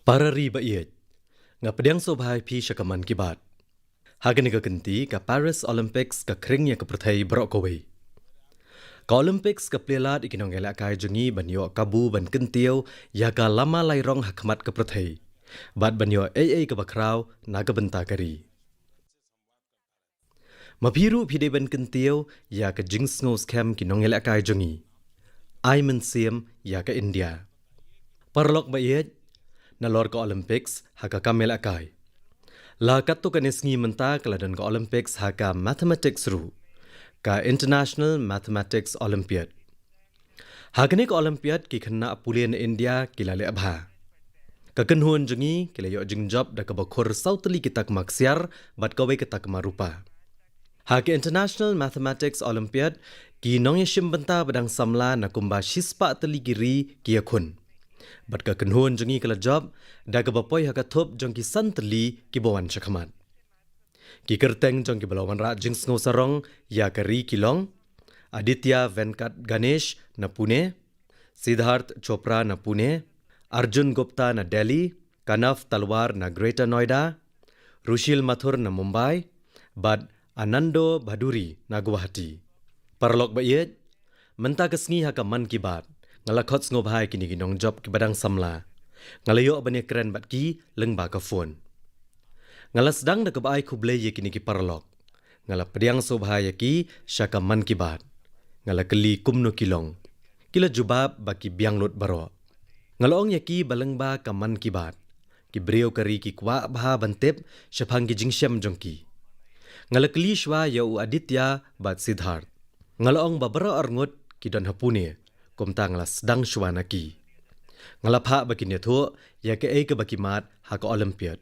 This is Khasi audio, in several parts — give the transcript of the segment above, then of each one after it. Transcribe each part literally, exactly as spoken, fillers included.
Para ri ba ïeit, nga pdiang sngewbha ïa phi sha ka Mann Ki Baat. Ha kane ka kynti, ka Paris Olympics ka khring ïa ka pyrthei baroh kawei. Ka Olympics ka plie lad ïa ki nongïalehkai jong ngi ban ïoh kabu ban kyntiew ïa ka lama lai rong ha khmat ka pyrthei, bad ban ïoh ei ei kaba khraw na ka bynta ka ri. Ma phi ruh phi dei ban kyntiew ïa ka jingsngew skhem ki nongïalehkai jong ngi. Ai mynsiem ïa ka India. Paralok ba ïeit, nalor ka Olympics ha ka kam ïalehkai, la katto katne sngi mynta ka la don ka Olympics ha ka mathematics ruh, ka International Mathematics Olympiad. Ha kane ka Olympiad ki khynnah pule na India ki la leh bha. Ka kynhun jong ngi ki la ïoh jingjop da kaba khur saw tylli ki takma ksiar bad kawei ka takma rupa. Ha ka International Mathematics Olympiad, ki nongïashim bynta ba dang samla na kumba shispah tylli ki ri ki ïakhun. Bad ka kynhun jong ngi ka la jop da kaba poi ha ka thup jong ki san tylli kiba wan shakhmat. Ki kyrteng jong kiba la wanrah jingsngew sarong ïa ka ri ki long: Aditya Venkat Ganesh na Pune, Siddharth Chopra na Pune, Arjun Gupta na Delhi, Kanav Talwar na Greater Noida, Rushil Mathur na Mumbai, bad Anando Bhaduri na Guwahati. Paralok ba ïeit, mynta ka sngi ha ka Mann Ki Baat, nga la khot sngewbha ïa kine ki nongjop kiba dang samla. Nga la ïoh ban ïakren bad ki lyngba ka phone. Nga la sdang da kaba ai khublei ïa kine ki paralok. Nga la pdiang sngewbha ïa ki sha ka Mann Ki Baat. Nga la kylli kumno ki long. Ki la jubab ba ki biang lut baroh. Nga la ong ïa ki ba lyngba ka Mann Ki Baat, ki briew ka ri ki kwah bha ban tip shaphang ki jingshem jong ki. Nga la kylli shuwa ïa u Aditya bad Siddharth. Nga la ong ba baroh arngut ki don ha Pune, kumta nga la sdang shuwa na ki. Nga la phah ba kin ïathuh ïa kaei kaba ki mad ha ka Olympiad.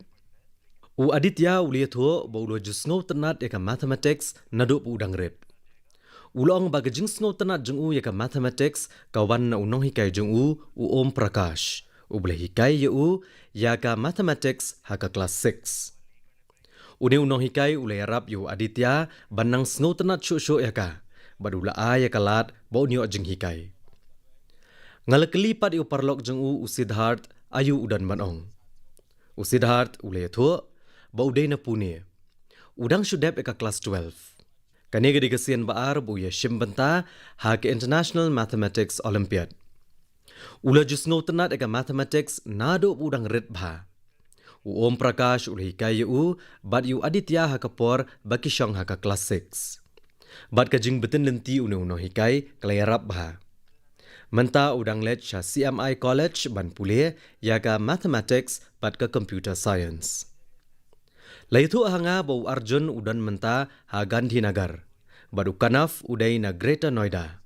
U Aditya u la ïathuh ba u la ju sngewtynnat ïa ka mathematics naduh ba u dang rit. U la ong ba ka jingsngewtynnat jong u ïa ka mathematics ka wan na u nonghikai jong u, u Om Prakash, uba la hikai ïa u ïa ka mathematics ha ka klas six. Une u nonghikai u la ïarap ïa u Aditya ban nang sngewtynnat shuh shuh ïa ka, bad u la ai ïa ka lad ba un ïoh jinghikai. Nga la kylli pat ïa u paralok jong u, u Siddharth, aïu u don ban ong. U Siddharth u la ïathuh ba u dei na Pune. U dang shu dep ïa ka klas twelve. Kane ka dei ka sien ba ar ba u ïashim bynta ha ka International Mathematics Olympiad. U la ju sngewtynnat ïa ka mathematics naduh ba u dang rit bha. U Om Prakash u la hikai ïa u bad ïa u Aditya ha ka por ba ki shong ha ka klas six. Bad ka jingbtin lynti une u nonghikai ka la ïarap bha. Mynta u dang leit sha C M I College ban pule ïa ka mathematics bad ka computer science. La ïathuh ha nga ba u Arjun u don mynta ha Gandhinagar, bad u Kanav u dei na Greater Noida.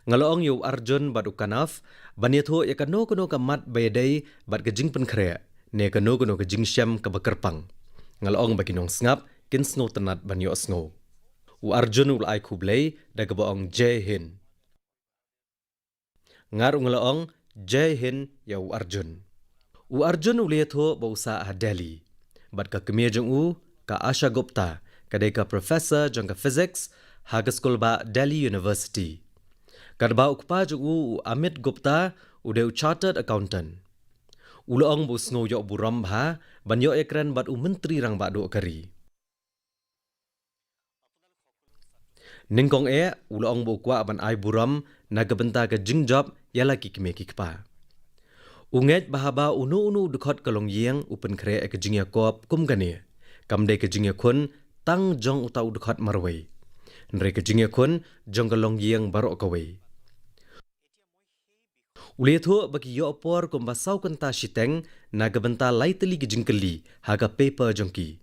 Nga la ong ïa u Arjun bad u Kanav ban ïathuh ïa kano kano ka mat ba ïadei bad ka jingpynkhreh, ne kano kano ka jingshem kaba kyrpang. Nga la ong ba ki nongsngap kin sngewtynnat ban ïohsngew. U Arjun u la ai khublei da kaba ong Jai Hind. Nga ruh nga la ong Jai Hind ïa u Arjun. U Arjun u la ïathuh ba u sah ha Delhi bad ka kmie jong u, ka Asha Gupta, ka dei ka professor jong ka physics ha ka skul bah Delhi University. Katba u kpa jong u, u Amit Gupta, u dei u chartered accountant. U la ong ba u sngew ïoh burom bha ban ïoh ïakren bad u Myntri Rangbah Duh ka ri. Nyngkong eh, u la ong ba u kwah ban ai burom na ka bynta ka jingjop ïa la ki kmie ki kpa. U ngeit ba haba uno uno u dkhot ka longïing u pynkhreh ïa ka jingïakop kum kane, kam dei ka jingïakhun tang jong uta u dkhot marwei, hynrei ka jingïakhun jong ka longïing baroh kawei. U la ïathuh ba ki ïoh por kumba saw kynta shiteng na ka bynta lai tylli ki jingkylli ha ka paper jong ki.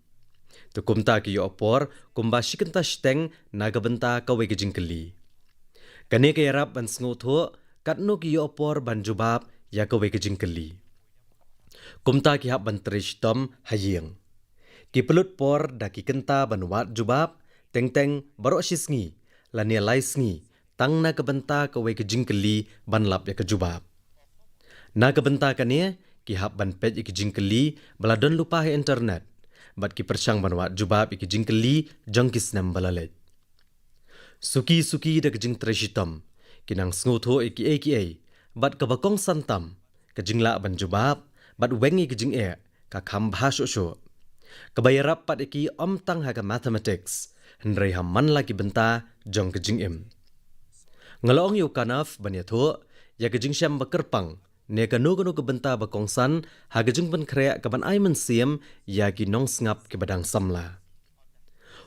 Te kumta ki ïoh por kumba shi kynta shiteng na ka bynta kawei ka jingkylli. Kane ka ïarap ban sngewthuh katno ki ïoh por ban jubab ïa kawei ka jingkylli. Kumta ki hap ban trei shitom ha ïing. Ki pynlut por da ki kynta ban wad jubab, teng teng baroh shi sngi lane lai sngi, tang na ka bynta kawei ka jingkylli ban lap ïa ka jubab. Na ka bynta kane, ki hap ban peit ïa ki jingkylli ba la don lypa ha internet, bad ki pyrshang ban wad jubab ïa ki jingkylli jong ki snem ba la leit. Suki suki da ka jingtrei shitom, ki nang sngewthuh ïa kiei kiei, bad kaba kongsan tam, ka jinglah ban jubab bad weng ïa ki jingeh ka kham bha shuh shuh. Kaba ïarap pat ïa ki ym tang ha ka mathematics, hynrei ha man la ki bynta jong ka jingim. Nga la ong ïa u Kanav ban ïathuh ïa ka jingshem ba kyrpang ne kano kano ka bynta ba kongsan ha ka jingpynkhreh kaban ai mynsiem ïa ki nongsngap kiba dang samla.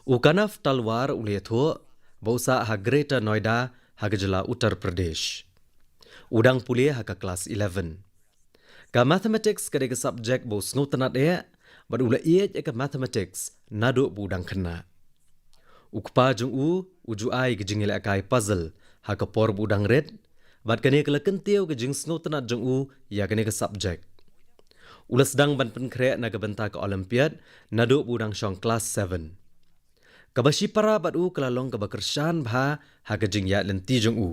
U Kanav Talwar u la ïathuh ba u sah ha Greater Noida ha ka jylla Uttar Pradesh. U dang pule ha ka klas eleven. Ka mathematics ka dei ka subject ba u sngewtynnat eh, bad u la ïeit ïa ka mathematics naduh ba u dang khynnah. U kpa jong u u ju ai ka jingïalehkai puzzle ha ka por ba u dang rit, bad kane ka la kyntiew ka jingsngewtynnat jong u ïa kane ka subject. U la sdang ban pynkhreh na ka bynta ka Olympiad naduh ba u dang shong klas seven. Kaba shipara bad u ka la long kaba kyrshan bha ha ka jingïaid lynti jong u,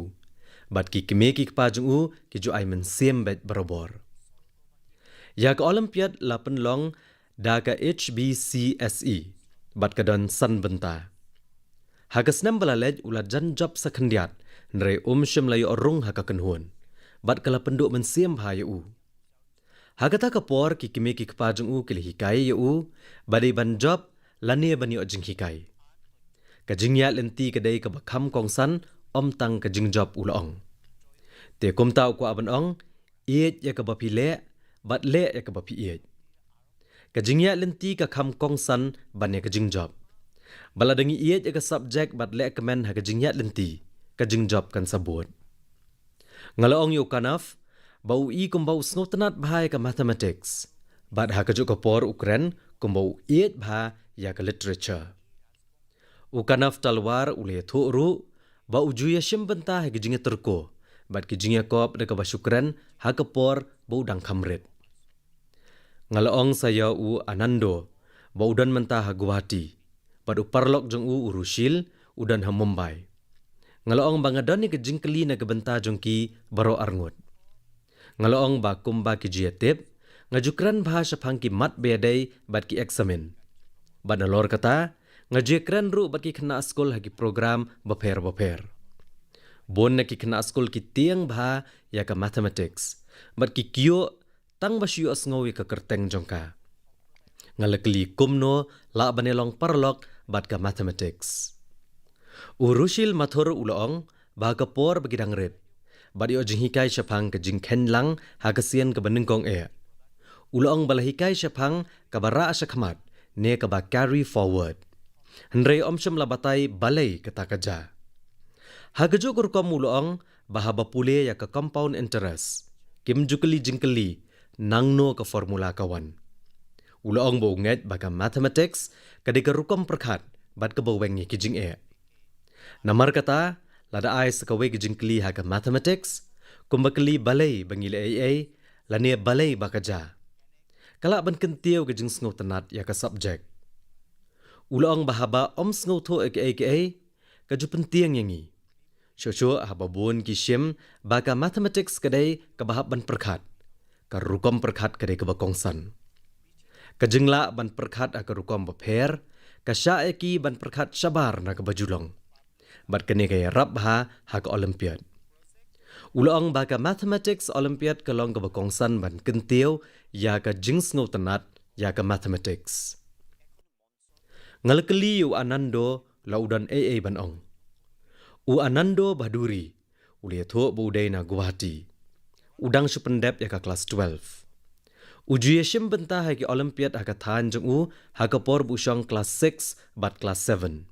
bad ki kmie ki kpa jong u ki ju ai mynsiem beit barabor. Ïa ka Olympiad la pynlong da ka H B C S E, bad ka don san bynta. Ha ka snem ba la leit u la jan jop sa khyndiat, hynrei um shym la ïoh rung ha ka kynhun, bad ka la pynduh mynsiem bha ïa u. Ha kata ka por ki kmie ki kpa jong u ki la hikai ïa u ba dei ban jop lane ban ïoh jinghikai. Ka jingïaid lynti ka dei kaba kham kongsan, ym tang ka jingjop, u la ong. Te kumta u kwah ban ong, ïeit ïa kaba phi leh, bad leh ïa kaba phi ïeit. Ka jingïaid lynti ka kham kongsan ban ïa ka jingjop. Ba lada ngi ïeit ïa ka subject bad leh kmen ha ka jingïaid lynti, ka jingjop kan sa bud. Nga la ong ïa u Kanav ba u i kumba u sngewtynnat bha ïa ka mathematics, bad ha kajuh ka por u kren kumba u ïeit bha ïa ka literature. U Kanav Talwar u la ïathuh ruh ba u ju ïashim bynta ha ki jingïatyrko bad ki jingïakop da kaba shu kren ha ka por ba u dang kham rit. Nga la ong sa ïa u Anando ba u don mynta ha Guwahati, bad u paralok jong u, u Rushil, u don ha Mumbai. Nga la ong ba nga don ïa ka jingkylli na ka bynta jong ki baroh arngut. Nga la ong ba kumba ki ju ïatip, nga ju kren bha shaphang ki mat ba ïadei bad ki eksamin. Bad nalor kata, nga ju ïakren ruh bad ki khynnah skul ha ki program bapher bapher. Bun na ki khynnah skul ki tieng bha ïa ka mathematics, bad ki kyiuh tang ba shu ïohsngew ïa ka kyrteng jong ka. Nga la kylli kumno lah ban ïalong paralok bad ka mathematics. U Rushil Mathur u la ong ba ha ka por ba ki dang rit, bad ïoh jinghikai shaphang ka jingkheiñ lang ha ka sien kaba nyngkong eh, u la ong ba la hikai shaphang kaba rah shakhmat ne kaba carry forward, hynrei ym shym la batai balei kata ka jia. Ha kajuh ka rukom u la ong ba haba pule ïa ka compound interest, kim ju kylli jingkylli nangno ka formula ka wan. U la ong ba u ngeit ba ka mathematics ka dei ka rukom pyrkhat bad kaba weng ïa ki jingeh. Namar kata, lada ai sa kawei ka jingkylli ha ka mathematics, kumba kylli balei ba ngi leh ei ei, lane balei ba ka jia, ka lah ban kyntiew ka jingsngewtynnat ïa ka subject. U la ong ba haba ym sngewthuh ïa kaei kaei, ka ju pyntieng ïa ngi. Shuh shuh haba bun ki shim ba ka mathematics ka dei kaba hap ban pyrkhat, ka rukom pyrkhat ka dei kaba kongsan. Ka jinglah ban pyrkhat ha ka rukom bapher ka shah ïa ki ban pyrkhat shabar na kaba ju long. Bad kane ka ïarap bha ha ka Olympiad. U la ong ba ka mathematics Olympiad ka long kaba kongsan ban kyntiew ïa ka jingsngewtynnat ïa ka mathematics. Nga la kylli ïa u Anando la u don ei ei ban ong. U Anando Bhaduri u la ïathuh ba u dei na Guwahati. U dang shu pyndep ïa ka klas twelve. U ju ïashim bynta ha ki Olympiad ha ka thaiñ jong u ha ka por ba u shong klas six bad klas seven.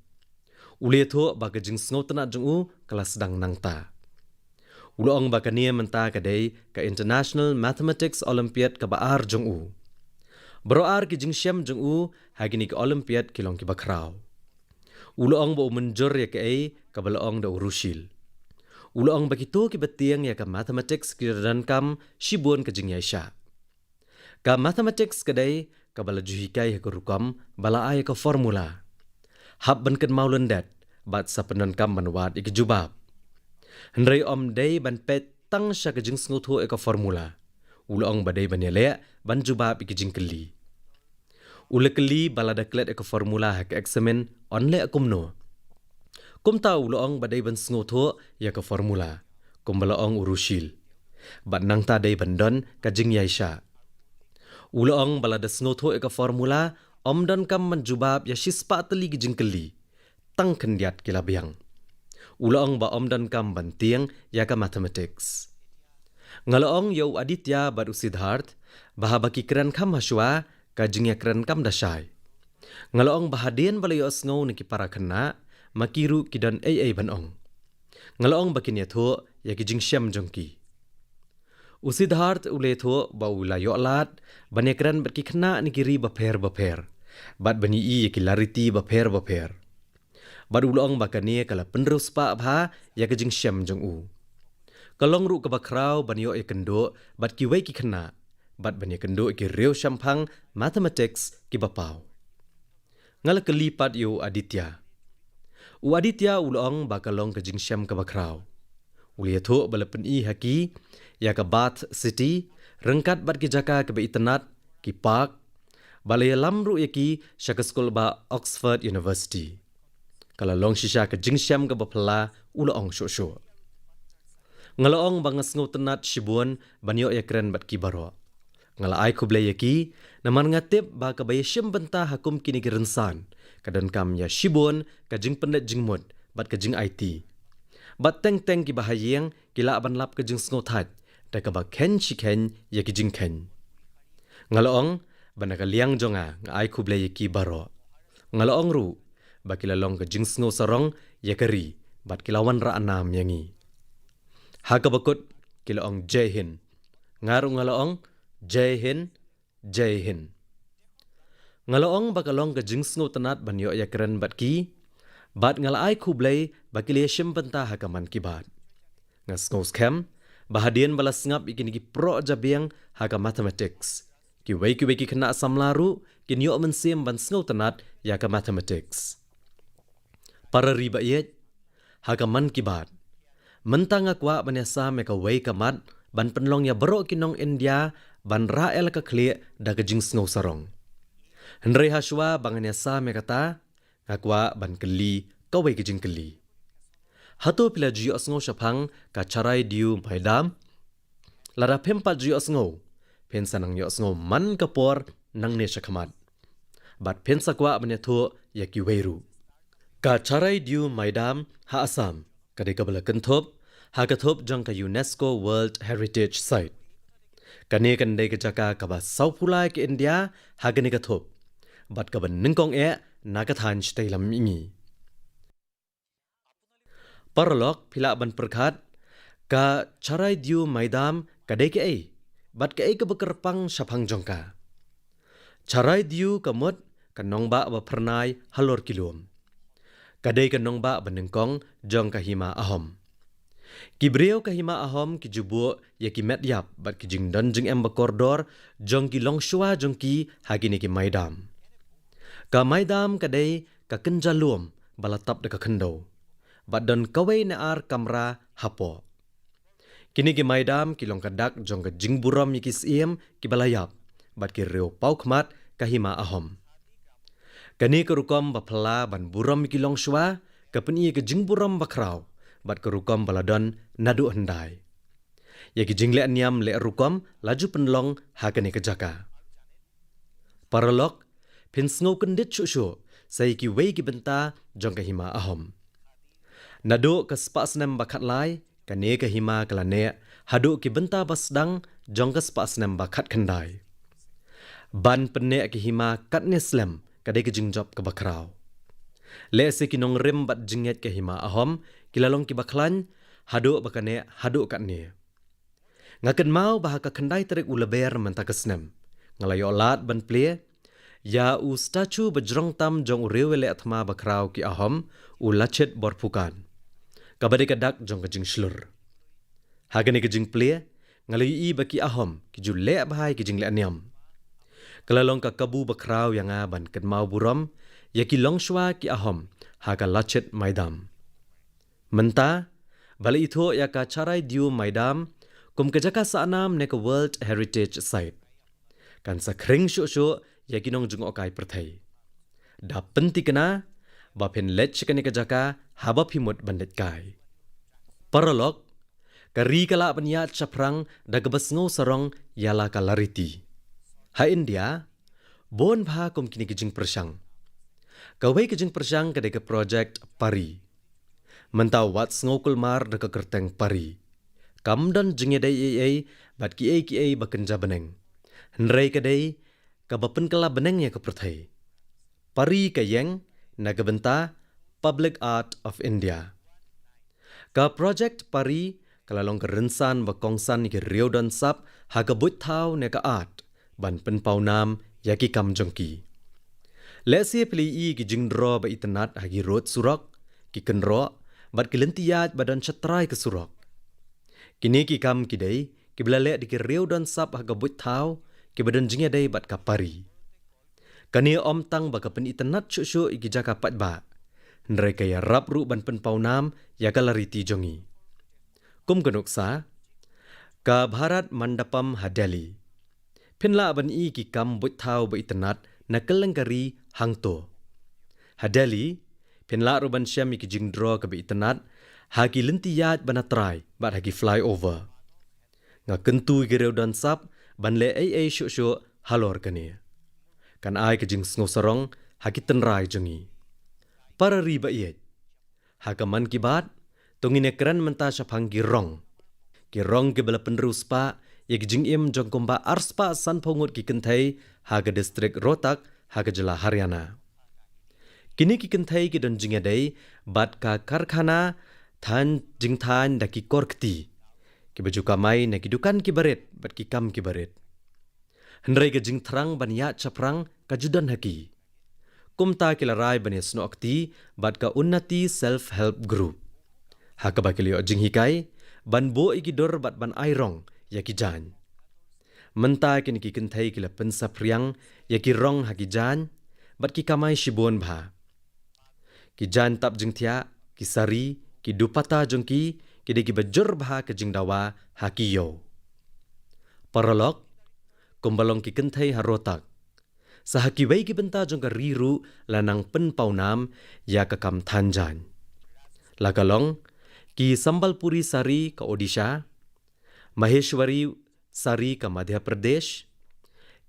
U la ïathuh ba ka jingsngewtynnat jong u ka la sdang nangta. U la ong ba kane mynta ka dei ka International Mathematics Olympiad kaba ar jong u. Baroh ar ki jingshem jong u ha kine ki Olympiad ki long kiba khraw. U la ong ba u mynjur ïa kaei kaba la ong da u Rushil. U la ong ba kito kiba tieng ïa ka mathematics ki donkam shibun ka jingïaishah. Ka mathematics ka dei kaba la ju hikai ha ka rukom ba la ai ïa ka formula. Hap ban kynmaw lyndet bad sa pyndonkam ban wad ïa ki jubab. Hynrei ym dei ban peit tang sha ka jingsngewthuh ïa ka formula. U la ong ba dei ban ïaleh ban jubab ïa ki jingkylli. U la kylli ba lada klet ïa ka formula ha ka eksamin yn leh kumno. Kumta u la ong ba dei ban sngewthuh ïa ka formula, kumba la ong u Rushil. Bad nangta dei ban don ka jingïaishah. U la ong ba lada sngewthuh ïa ka formula, ym donkam ban jubab ïa shispah tylli ki jingkylli, tang khyndiat ki la biang. U la ong ba ym donkam ban tieng ïa ka mathematics. Nga la ong ïa u Aditya bad u Siddharth ba haba ki kren kham hashwa, ka jingïakren kam da shai. Nga la ong ba hadien ba la ïohsngew na ki para khynnah, ma ki ruh ki don ei ei ban ong. Nga la ong ba kin ïathuh ïa ki jingshem jong ki. U Siddharth u la ïathuh ba u la ïoh lad ban ïakren bad ki khynnah na ki ri bapher bapher, bad ban ïohi ïa ki lariti bapher bapher. Bad u la ong ba kane ka la pynriewspah bha ïa ka jingshem jong u. Ka long ruh kaba khraw ban ïoh ïakynduh bad kiwei ki khynnah, bad ban ïakynduh ïa ki riew shemphang mathematics kiba paw. Nga la kylli pat ïa u Aditya. U Aditya u la ong ba ka long ka jingshem kaba khraw. U la ïathuh ba la pyni ha ki ïa ka Bath City, ryngkat bad ki jaka kiba itynnad, ki park, ba la ïalam ruh ïa ki sha ka skul ba Oxford University. Ka la long shisha ka jingshem kaba phylla, u la ong shuh shuh. Nga la ong ba nga sngewtynnat shibun ban ïoh ïakren bad ki baroh. Nga la ai khublei ïa ki, namar nga tip ba kaba ïashim bynta ha kum kine ki rynsan ka donkam ïa shibun ka jingpynleit jingmut bad ka jingaiti. Bad teng teng kiba ha ïing ki lah ban lap ka jingsngewthait da kaba kheiñ shi kheiñ ïa ki jingkheiñ. Nga la ong ba na ka liang jong nga, nga ai khublei ïa ki baroh. Nga la ong ruh ba ki la long ka jingsngew sarong ïa ka ri, bad ki la wanrah nam ïa ngi. Ha kaba kut ki la ong Jai Hind. Nga ruh nga la ong Jai Hind, Jai Hind. Nga la ong ba ka long ka jingsngewtynnat ban ïoh ïakren bad ki, bad nga la ai khublei ba ki la ïashim bynta ha ka Mann Ki Baat. Nga sngew skhem ba hadien ba la sngap ïa kine ki proh jabieng ha ka mathematics, kiwei kiwei ki khynnah samla ruh kin ïoh mynsiem ban sngewtynnat ïa ka mathematics. Para ri ba ïeit, ha ka Mann Ki Baat mynta nga kwah ban ïasam ïa kawei ka mat ban pynlong ïa baroh ki nong India ban rah ïa la ka khlieh da ka jingsngew sarong. Hynrei hashwa ba ngan ïasam ïa kata, nga kwah ban kylli kawei ka jingkylli. Hato phi la ju ïohsngew shaphang ka Charaideo Maidam? Lada phim pat ju ïohsngew, phin sa nang ïohsngew man ka por nangne shakhmat, bad phin sa kwah ban ïathuh ïa kiwei ruh. Ka Charaideo Maidam ha Assam ka dei kaba la kynthup ha ka thup jong ka UNESCO World Heritage Site. Kane kan dei ka jaka kaba sawphew lai ka India ha kane ka thup, bad kaba nyngkong eh na ka thaiñ shatei lam mihngi. Paralok, phi lah ban pyrkhat, ka Charaideo Maidam ka dei kaei, bad kaei kaba kyrpang shaphang jong ka? Charaideo ka mut ka nongbah ba phyrnai halor ki lum. Ka dei ka nongbah ba nyngkong jong ka Hima Ahom. Ki briew ka Hima Ahom ki ju buh ïa ki met ïap bad ki jingdon jingem ba kordor jong ki longshuwa jong ki ha kine ki Maidam. Ka Maidam ka dei ka kynja lum ba la tap da ka khyndew, bad don kawei ne ar kamra hapoh. Kine ki Maidam ki long ka dak jong ka jingburom ïa ki syiem kiba la ïap bad ki riew paw khmat ka Hima Ahom. Kane ka rukom ba phylla ban burom ïa ki longshuwa ka pyni ïa ka jingburom ba khraw bad ka rukom ba la don naduh hyndai. Ïa ki jingleh niam leh rukom la ju pynlong ha kane ka jaka. Paralok, phin sngew kyndit shuh shuh sa ïa kiwei ki bynta jong ka Hima Ahom. Naduh ka spah snem ba khatlai, kane ka hima ka la neh haduh ki bynta ba sdang jong ka spah snem ba khatkhyndai. Ban pynneh ka hima katne slem ka dei ka jingjop kaba khraw. Lehse ki nongrim bad jingngeit ka Hima Ahom ki la long kiba khlaiñ haduh ba ka neh haduh katne. Nga kynmaw ba ha ka khyndai tarik u Lber mynta ka snem, nga la ïoh lad ban plie ïa u statue ba jrong tam jong u riewïaleh thma ba khraw ki Ahom, u Lachit Borphukan, kaba dei ka dak jong ka jingshlur. Ha kane ka jingplie, nga la ïohi ba ki Ahom ki ju leh bha ïa ki jingleh niam. Ka la long ka kabu ba khraw ïa nga ban kynmaw burom ïa ki longshuwa ki Ahom ha ka Lachit Maidam. Mynta ba la ithuh ïa ka Charaideo Maidam kum ka jaka sahnam ne ka World Heritage Site, kan sa khring shuh shuh ïa ki nongjngohkai pyrthei. Da pyntikna ba phin leit sha kane ka jaka haba phi mut ban leit kai. Paralok, ka ri ka lah ban ïaid shaphrang da kaba sngew sarong ïa la ka lariti. Ha India, bun bha kum kine ki jingpyrshang. Kawei ka jingpyrshang ka dei ka project PARI. Mynta wat sngew kulmar da ka kyrteng PARI. Kam don jingïadei ei ei bad kiei kiei ba kynja bneng. Hynrei ka dei kaba pynkylla bneng ïa ka pyrthei. PARI ka ïeng na ka bynta Public Art of India. Ka project PARI ka la long ka rynsan ba kongsan ïa ki riew don sap ha ka buit thaw ne ka art ban pynpaw nam ïa ki kam jong ki. Lehse phi la ïohi ki jingdro ba itynnad ha ki rud surok, ki kynroh bad ki lynti ïaid ba don shatrai ka surok. Kine ki kam ki dei kiba la leh da ki riew don sap ha ka buit thaw kiba don jingïadei bad ka PARI. Kane ym tang ba ka pynitynnad shuh shuh ïa ki jaka paidbah, hynrei ka ïarap ruh ban pynpaw nam ïa ka lariti jong ngi. Kum ka nuksa ka Bharat Mandapam ha Delhi. Phin lah ban ïohi ki kam buit thaw ba itynnad na kylleng ka ri hangto. Ha Delhi phin lah ruh ban shem ïa ki jingdro kaba itynnad ha ki lynti ïaid ba na trai bad ha ki flyover. Nga kyntu ïa ki riew don sap ban leh ei ei shuh shuh halor kane. Kan ai ka jingsngew sarong ha ki tynrai jong ngi. Para ri ba ïeit, ha ka Mann Ki Baat to ngin ïakren mynta shaphang ki rong. Ki rong kiba la pynriewspah ïa ki jingim jong kumba arspah sanphew ngut ki kynthei ha ka distrik Rohtak ha ka jylla Haryana. Kine ki kynthei ki don jingïadei bad ka karkhana thaiñ jingthaiñ da ki kor kti, kiba ju kamai na ki dukan kiba rit bad ki kam kiba rit. Hynrei ka jingthrang ban ïaid shaphrang ka ju don ha ki. Kumta ki la rai ban ïasnoh kti bad ka Unnati Self Help Group, ha kaba ki la ïoh jinghikai ban buh ïa ki dur bad ban ai rong ïa ki jaiñ. Mynta kine ki kynthei ki la pynsaphriang ïa ki rong ha ki jaiñ bad ki kamai shibun bha. Ki jaiñ tap jingthiah, ki sari, ki dupatta jong ki ki dei kiba jur bha ka jingdawa ha ki ïew. Paralok, kumba long ki kynthei ha Rohtak, sa ha kiwei ki bynta jong ka ri ruh la nang pynpaw nam ïa ka kam thaiñ jaiñ. La ka long ki Sambalpuri sari ka Odisha, Maheshwari sari ka Madhya Pradesh,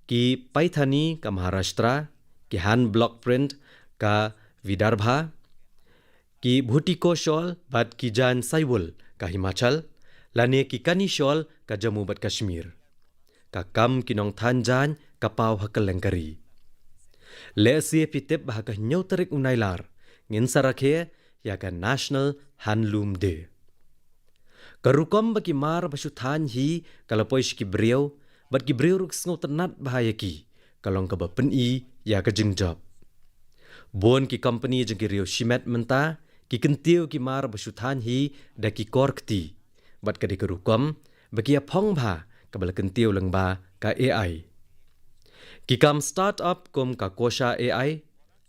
ki Paithani ka Maharashtra, ki hand block print ka Vidarbha, ki Bhutiko shawl bad ki jaiñ saiwul ka Himachal, lane ki Kani shawl ka Jammu bad Kashmir. Ka kam ki nongthaiñ jaiñ ka paw ha kylleng ka ri. Lehse phi tip ba ha ka hynñiew tarik u Nailar ngin sa rakhe ïa ka National Handloom Day. Ka rukom ba ki mar ba shu thaiñ hi ka la poi sha ki briew, bad ki briew ruh ki sngewtynnad bha ïa ki, ka long kaba pyni ïa ka jingjop. Bun ki kompani jong ki riew shimet mynta ki kyntiew ki mar ba shu thaiñ hi da ki kor kti, bad ka dei ka rukom ba ki ïa phong bha kaba la kyntiew lyngba ka A I. Ki kam start-up kum ka Kosha A I,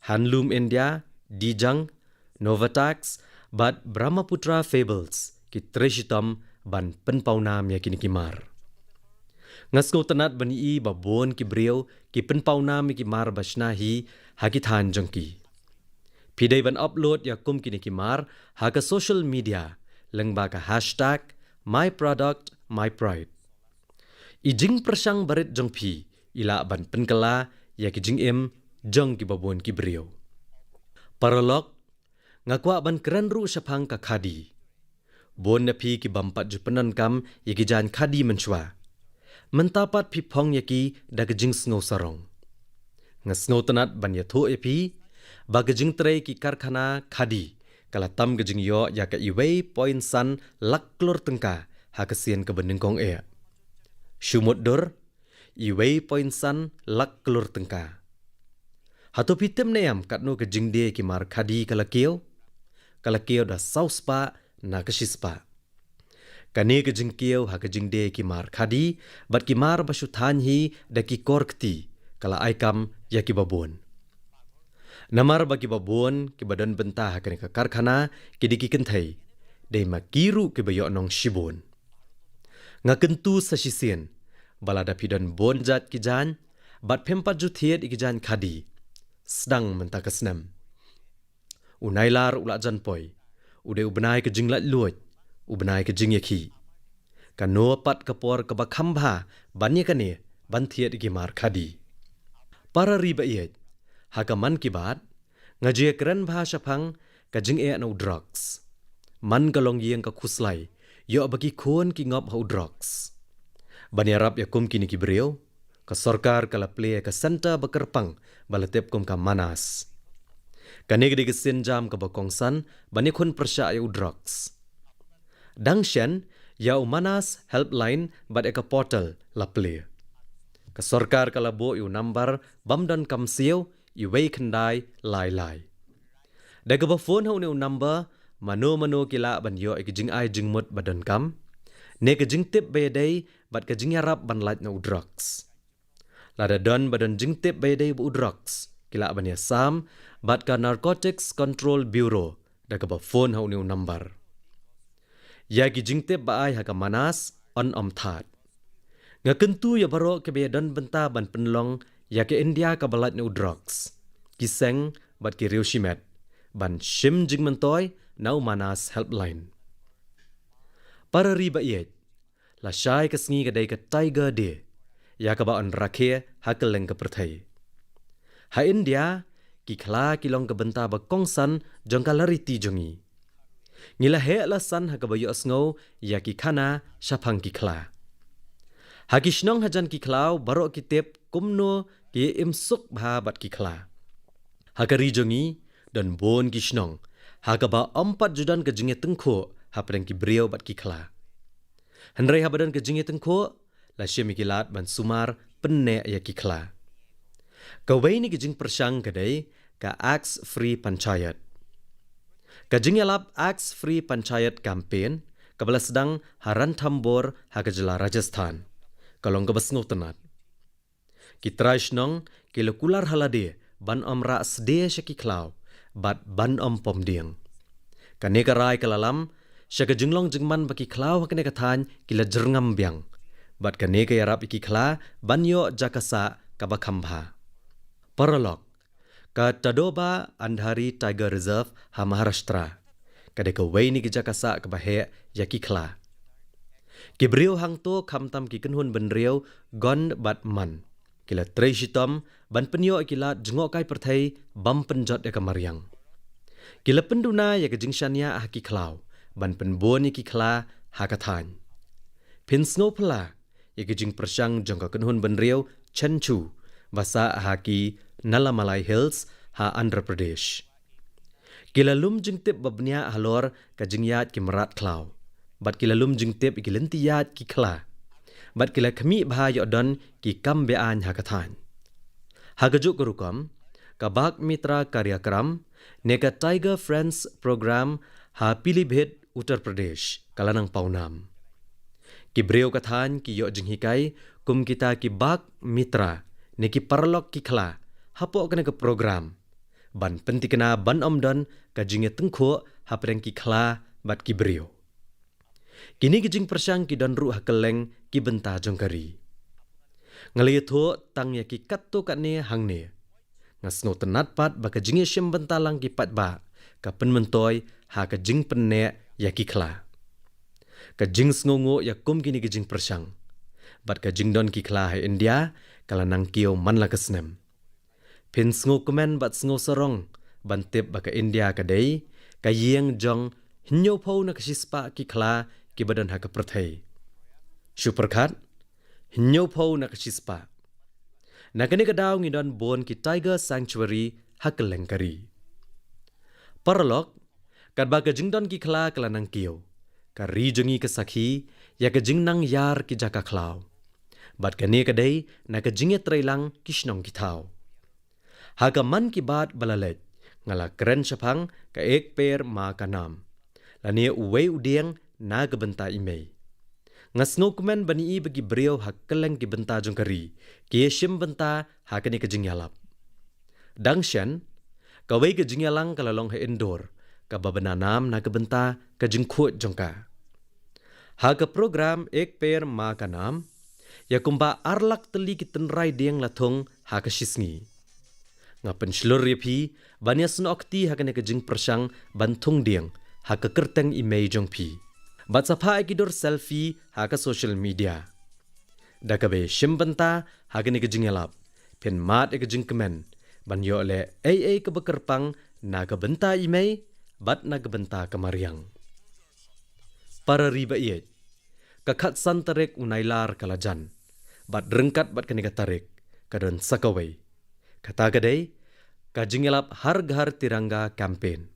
Handloom India, Dijang, Novatax bad Brahmaputra Fables ki trei shitom ban pynpaw nam ïa kine ki mar. Nga sngewtynnad ban ïohi ba bun ki briew ki pynpaw nam ïa ki mar ba shna hi ha ki thaiñ jong ki. Phi dei ban upload ïa kum kine ki mar ha ka social media lyngba ka hashtag my product my pride. I jingpyrshang barit jong phi i lah ban pynkylla ïa ki jingim jong kiba bun ki briew. Paralok, nga kwah ban kren ruh shaphang ka khadi. Bun na phi ki bym pat ju pyndonkam ïa ki jaiñ khadi mynshuwa, mynta pat phi phong ïa ki da ka jingsngew sarong. Nga sngewtynnad ban ïathuh ïa phi ba ka jingtrei ki karkhana khadi ka la tam ka jingïoh ïa ka iwei point san lak klur tyngka ha ka sien kaba nyngkong eh. Shu mutdur, iwei point san lak klur tyngka. Hato phi tip ne em katno ka jingdie ki mar khadi ka la kiew? Ka la kiew da saw spah na ka shi spah. Kane ka jingkiew ha ka jingdie ki mar khadi bad ki mar ba shu thaiñ hi da ki kor kti ka la ai kam ïa kiba bun. Namar ba kiba bun kiba don bynta ha kane ka karkhana ki dei ki kynthei, dei ma ki ruh kiba ïoh nong shibun. Nga kyntu sa shisien ba lada phi don bun jait ki jaiñ bad phim pat ju thied ïa ki jaiñ khadi, sdang mynta ka snem. U Nailar u la jan poi, u dei u bnai ka jinglaitluid, u bnai ka jingïakhih. Kano pat ka por kaba kham bha ban ïa kane ban thied ïa ki mar khadi. Para ri ba ïeit, ha ka Mann Ki Baat, nga ju ïakren bha shaphang ka jingeh na u drugs. Man ka longïing ka khuslai, ïoh ba ki khun ki ngop ha u drugs. Ban ïarap ïa kum kine ki briew, ka sorkar ka la plie ïa ka centre ba kyrpang ba la tip kum ka Manas. Kane ka dei ka sienjam kaba kongsan ban ïakhun pyrshah ïa u drugs. Dang shen, ïa u Manas Helpline bad ïa ka portal la plie. Ka sorkar ka la buh ïa u nambar bym don kam siew, uwei khyndai lai lai. Da kaba phone ha une u nambar, mano mano ki lah ban ïoh ïa ki jingai jingmut ba donkam, ne ka jingtip ba ïadei bad ka jingïarap ban lait na u drugs. Lada don ba don jingtip ba ïadei bad u drugs, ki lah ban ïasam bad ka Narcotics Control Bureau da kaba phone ha une u nambar. Ïa ki jingtip ba ai ha ka Manas yn ym thad. Nga kyntu ïa baroh kiba ïadon bynta ban pynlong ïa ka India kaba lait na u drugs, ki seng bad ki riewshimet, ban shim jingmyntoi na u Manas Helpline. Para ri ba ïeit, lashai ka sngi ka dei ka Tiger Day, ïa kaba yn rakhe ha kylleng ka pyrthei. Ha India, ki khla ki long ka bynta ba kongsan jong ka lariti jong ngi. Ngi la heh la san ha kaba ïohsngew ïa ki khana shaphang ki khla. Ha ki shnong hajan ki khlaw baroh ki tip kumno ki im suk bha bad ki khla. Ha ka ri jong ngi, don bun ki shnong ha kaba ym pat ju don ka jingïatyngkhuh hapdeng ki briew bad ki khla. Hynrei haba don ka jingïatyngkhuh, la shim ïa ki lad ban sumar pynneh ïa ki khla. Kawei na ki jingpyrshang ka dei ka Axe Free Panchayat. Ka jingïalap Axe Free Panchayat Campaign, kaba la sdang ha Ranthambore ha ka jylla Rajasthan, ka long kaba sngewtynnat. Ki trai shnong ki la kular ha lade ban ym rah sdie sha ki khlaw bad ban ym pom dieng. Kane ka rai ka la lam sha ka jinglong jingman ba ki khlaw ha kane ka thaiñ ki la jyrngam biang, bad kane ka ïarap ïa ki khla ban ïoh jaka sah kaba kham bha. Paralok, ka Tadoba Andhari Tiger Reserve ha Maharashtra ka dei kawei na ki jaka sah kaba heh ïa ki khla. Ki briew hangto, khamtam ki kynhun bynriew Gond bad Man, ki la trei shitom ban pynïoh ïa ki lad jngohkai pyrthei bym pynjot ïa ka mariang. Ki la pynduna ïa ka jingshaniah ha ki khlaw ban pynbun ïa ki khla ha ka thaiñ. Phin sngewphylla ïa ka jingpyrshang jong ka kynhun bynriew Chenchu, ba sah ha ki Nallamallai Hills ha Andhra Pradesh. Ki la lum jingtip ba bniah halor ka jingïaid ki mrad khlaw, bad ki la lum jingtip ïa ki lynti ïaid ki khla, bad ki la khmih bha ïoh don ki kam be-aiñ ha ka thaiñ. Ha kajuh ka rukom, ka Bagh Mitra Karyakram ne ka Tiger Friends Program ha Pilibhit, Uttar Pradesh, ka la nang pawnam. Ki briew ka thaiñ ki ïoh jinghikai kum kita ki Bagh Mitra ne ki paralok ki khla hapoh kane ka program, ban pyntikna ban ym don ka jingïatyngkhuh hapdeng ki khla bad ki briew. Kine ki jingpyrshang ki don ruh ha kylleng ki bynta jong ka ri. Nga la ïathuh tang ïa ki katto katne hangne. Nga sngewtynnat pat ba ka jingïashim bynta lang ki paidbah ka pynmyntoi ha ka jingpynneh ïa ki khla. Ka jingsngewnguh ïa kum kine ki jingpyrshang bad ka jingdon ki khla ha India ka la nang kiew man la ka snem. Phin sngewkmen bad sngewsarong ban tip ba ka India ka dei ka ïing jong hynñiewphew na ka shispah ki khla kiba don ha ka pyrthei. Shu pyrkhat, hynñiewphew na ka shispah. Na kane ka daw ngi don bun ki Tiger Sanctuary ha kylleng ka ri. Paralok, katba ka jingdon ki khla ka la nang kiew, ka ri jong ngi ka sakhi ïa ka jingnang ïar ki jaka khlaw. Bad kane ka dei na ka jingïatreilang ki shnong ki thaw. Ha ka Mann Ki Baat ba la leit, nga la kren shaphang ka Ek Ped Maa Ka Naam, lane uwei u dieng na ka bynta i mei. Nga sngewkmen ban ïohi ba ki briew ha kylleng ki bynta jong ka ri ki ïashim bynta ha kane ka jingïalap. Dang shen, kawei ka jingïalang ka la long ha Indore, kaba bna nam na ka bynta ka jingkhuid jong ka. Ha ka program Ek Ped Maa Ka Naam, ïa kumba ar lak tylli ki tynrai dieng la thung ha ka shisngi. Nga pynshlur ïa phi ban ïasnoh kti ha kane ka jingpyrshang ban thung dieng ha ka kyrteng i mei jong phi, bad sa phah ïa ki dur selfie ha ka social media. Da kaba shim bynta ha kane ka jingïalap, phin mad ïa ka jingkmen ban ïoh leh ei ei kaba kyrpang na ka bynta i mei bad na ka bynta ka mariang. Para ri ba ïeit, ka khatsan tarik u Nailar ka la jan, bad ryngkat bad kane ka tarik ka don sa kawei. Kata ka dei ka jingïalap Har Ghar Tiranga campaign.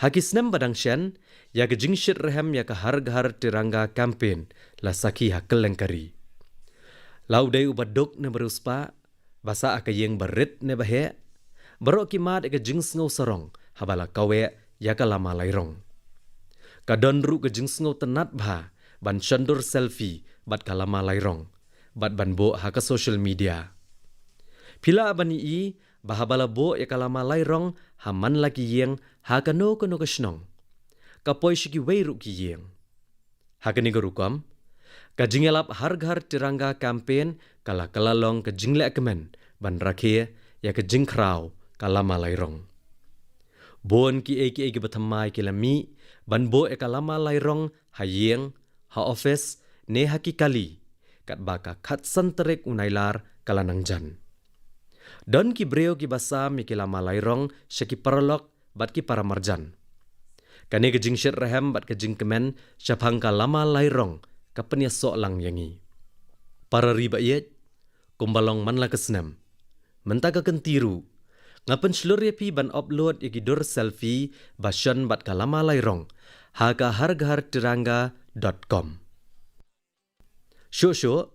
Ha ki snem ba dang shen, ïa ka jingshit rhem ïa ka Har Ghar Tiranga campaign la sakhi ha kylleng ka ri. La u dei uba duk ne ba riewspah, ba sah ha ka ïing ba rit ne ba heh, baroh ki mad ïa ka jingsngew sarong haba la kaweh ïa ka lama lai rong. Ka don ruh ka jingsngew tynnad bha ban shon dur selfie bad ka lama lai rong, bad ban buh ha ka social media. Phi lah ban ïohi ba haba la buh ïa ka lama lai rong ha man la ki ïing ha kano kano ka shnong, ka poi sha kiwei ruh ki ïing. Ha kane ka rukom, ka jingïalap Har Ghar Tiranga campaign ka la kylla long ka jingleh kmen ban rakhe ïa ka jingkhraw ka lama lai rong. Bun kiei kiei kiba thymmai ki la mih ban buh ïa ka lama lai rong ha ïing, ha office ne ha ki kali, katba ka khatsan tarik u Nailar ka la nang jan. Don ki briew kiba sam ïa ki lama lai rong sha ki paralok bad ki paramarjan. Kane ka jingshit rhem bad ka jingkmen shaphang ka lama lai rong ka pynïasoh lang ïa ngi. Para ri ba ïeit, kumba long man la ka snem, mynta ka kynti ruh nga pynshlur ïa phi ban upload ïa ki dur selfie ba shon bad ka lama lai rong ha ka har ghar tiranga dot com. Shuh shuh,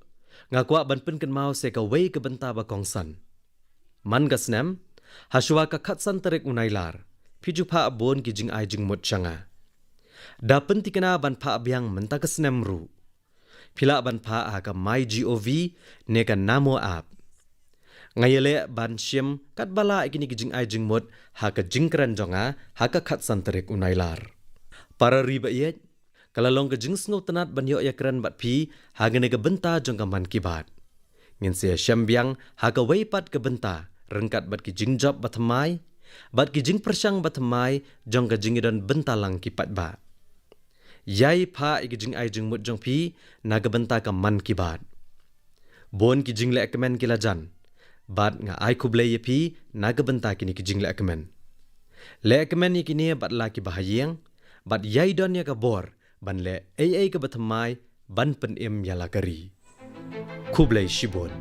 nga kwah ban pynkynmaw sa kawei ka bynta ba kongsan. Man ka snem, hashwa ka khatsan tarik u Nailar, phi ju phah bun ki jingai jingmut sha nga. Da pynthikna ban phah biang mynta ka snem ruh, phi lah ban phah ha ka MyGov ne ka Namo app. Nga ïaleh ban shim katba lah ïa kine ki jingai jingmut ha ka jingkren jong nga ha ka khatsan tarik u Nailar. Para ri ba ïeit, ka la long ka jingsngewtynnad ban ïoh ïakren bad phi ha kane ka bynta jong ka Mann Ki Baat. Ngin sa ïashem biang ha kawei pat ka bynta ryngkat bad ki jingjop ba thymmai bad ki jingpyrshang ba thymmai jong ka jingïadon bynta lang ki paidbah. Ïai phah ïa ki jingai jingmut jong phi na ka bynta ka Mann Ki Baat. Bun ki jingleh kmen ki la jan, bad nga ai khublei ïa phi na ka bynta kine ki jingleh kmen. Leh kmen ïa kine bad la ki bahaïing, bad ïai don ïa ka bor ban leh ei ei kaba thymmai ban pynim ïa la ka ri. Khublei shibun.